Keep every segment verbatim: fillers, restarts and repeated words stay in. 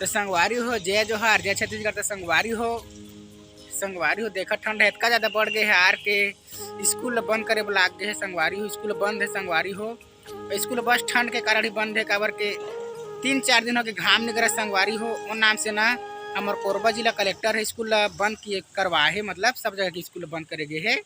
तो संगवारी हो, जय जोहार, जय छत्तीसगढ़। तो संगवारी हो, संगवारी हो, देखा ठंड है, इतना ज्यादा बढ़ गए है यार के स्कूल ला बंद करे बर लाग गए है संगवारी हो। स्कूल बंद है संगवारी हो। स्कूल बस ठंड के कारण ही बंद है, काबर के तीन चार दिन हो गए घाम निकला संगवारी हो। वो नाम से ना हमर कोरबा जिला कलेक्टर है, स्कूल ला बंद किए करवा है, मतलब सब जगह के स्कूल बंद करे गए है।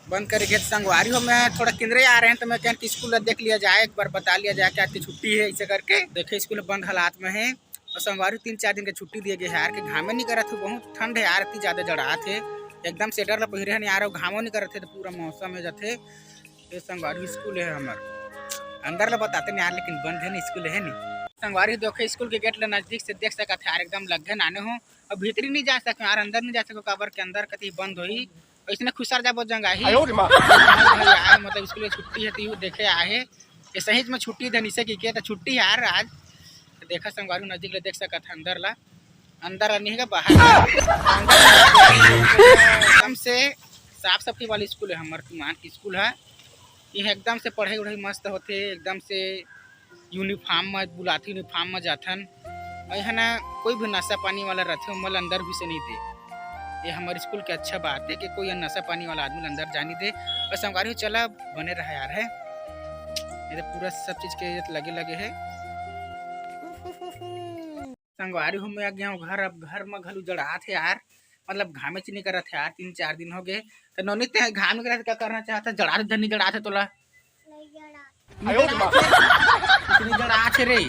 बंद करे गए संगवारी हो, मैं थोड़ा किंदरे आ रहे हैं तो मैं कहें कि स्कूल ला देख लिया जाए, एक बार बता लिया जाए कि आज की छुट्टी है, इसे करके देखे स्कूल बंद हालात में है। और संगवारी तीन चार दिन के छुट्टी दिए गए है यार, के घामे नहीं करत है, बहुत ठंड है यार, इतनी ज्यादा जड़ात है। एकदम स्वेटर ला पहिरे है नहीं यार, घामो नहीं करत है तो पूरा मौसम है जाते। ये संगवारी स्कूल है हमर, अंदर ला बताते नहीं यार, लेकिन बंद है नहीं, स्कूल है नहीं। संगवारी देखो स्कूल के गेट ला नजदीक से देख सकत है यार, एकदम लगे नाने हो। अब भीतरी नहीं जा सके यार, अंदर नहीं जा सको, काबर के अंदर कती बंद होही। इसने खुसर जाबो जंगाही। आयो रे माँ। भाई आए, मतलब स्कूल में छुट्टी है तो यू देखे आए है। ये सही में छुट्टी देन इसे की के तो छुट्टी है यार आज। तो देखा संगवारी नजदीक ले देख सकत है अंदर ला, अंदर ला नहीं है बाहर। अंदर ला एकदम से साफ सफाई वाली स्कूल है हमर तुमान की स्कूल है। ये एकदम से पढ़ाई उढ़ाई मस्त होते, एकदम से यूनिफॉर्म में बुलाथे, यूनिफॉर्म में जाथन। और यहाँ ना कोई भी नशा पानी वाला रहते, ओमन ला अंदर घुसे नहीं दे। ये हमारे स्कूल के अच्छा बात है कि कोई नशा पानी वाला आदमी ला अंदर जाने दे। और संगवारी हो चला बने रहा यार है, ये तो पूरा सब चीज के ये तो लगे लगे है। संगवारी हो मैं आ गया हूँ घर। अब घर में घलू जड़ात है यार, मतलब घामे च नहीं करत है यार, तीन चार दिन हो गए। तो नोनी ते घाम नहीं करत, क्या करना चाहता? जड़ात धनी जड़ात है तोला। नहीं जड़ात है। किसने जड़ात है रे?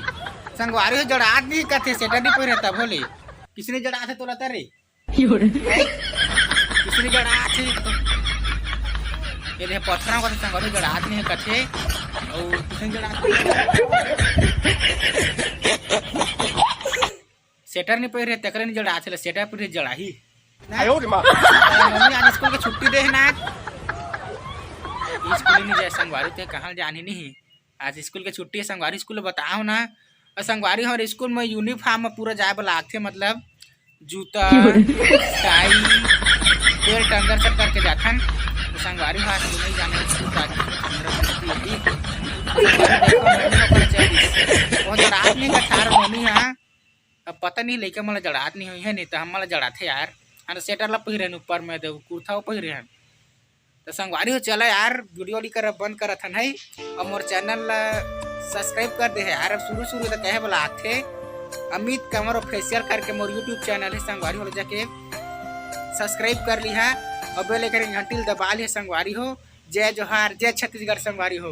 संगवारी हो जड़ात नहीं कथे, स्वेटर नहीं पहिरे तब होले। किसने जड़ात है तोला तरे? किसने जड़ात है? ये देख पत्थरों का तो संगवारी जड़ात नहीं कथे। और किसने जड़ात है? स्वेटर नहीं पहिरे, तेकरे नहीं जड़ात है, स्वेटर पहिरे जड़ाही। आयो रे माँ। मम्मी आज स्कूल के छुट्टी दे है ना आज। स्कूल नहीं जाए संगवारी, ते कहाँ जाने नहीं। आज स्कूल के छुट्टी है संगवारी, स्कूल बताओ ना। और संगवारी हमारे स्कूल में यूनिफॉर्म में पूरा जाए वाला आथे, मतलब जूता, टाई, बेल्ट अंदर सब करके जाथन। तो संगवारी हाँ, आज नहीं जाने स्कूल का, आज अंदर छुट्टी होती। वो जड़ात नहीं का थार मम्मी हाँ। अब पता नहीं लइका मन ला जड़ात नहीं होई है, नहीं तो हम ला जड़ाथे यार। हाँ, तो स्वेटर ला पहिरे हन ऊपर में, देखो कुर्ता वो पहिरे हन। तो संगवारी हो चला यार, वीडियो वाली कर बंद करत हन है। और मोर चैनल ला सब्सक्राइब कर दे है यार। अब शुरू शुरू तो कहे वाला आथे अमित कंवर ऑफिशियल करके मोर यूट्यूब चैनल है, संगवारी हो जाके सब्सक्राइब कर ली है। और बेल आइकन घंटी ला दबा ली है संगवारी हो। जय जोहार, जय छत्तीसगढ़ संगवारी हो।